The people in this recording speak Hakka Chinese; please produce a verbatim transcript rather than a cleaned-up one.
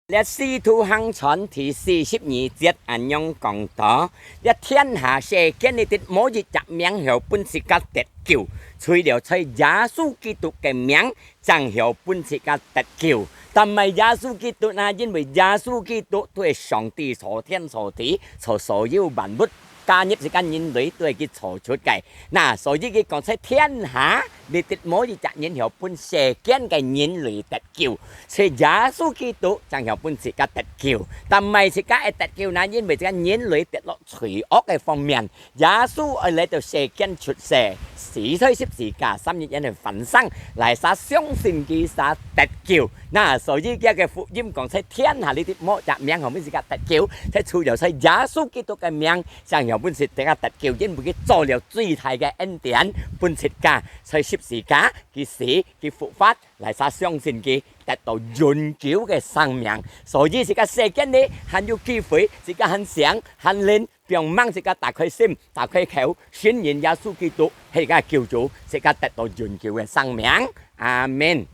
這使徒行傳第四十二節恁樣講到：這天下世間裡，無一隻名曉分自家得救，除了在耶穌基督个名，正曉分自家得救。但毋係耶穌基督啊，因為耶穌基督就係上帝造天造地，造所有萬物，加入自家人類就係佢造出个。那所以佢講，在天下裡，無一隻人曉分世間个人類得救，除耶穌基督正曉分自家得救。但毋係自家个得救呢，因為自家人類跌落罪惡个方面，耶穌愛來到世間出世，死在十字架，三日以後翻生，哪儕相信佢儕得救。那所以佢个福音講，在天下裡，無一隻名好分自家得救，在除了在耶穌基督个名，正曉分自家得救，因為佢做了最大个恩典，分自家在十字架，佢死，佢復活，哪儕相信佢，得到永久个生命。所以自家世間裡還有機會，自家還醒，還靈，放吂自家打開心，打開口，信認耶穌基督係自家救主，自家得到永久个生命。阿們。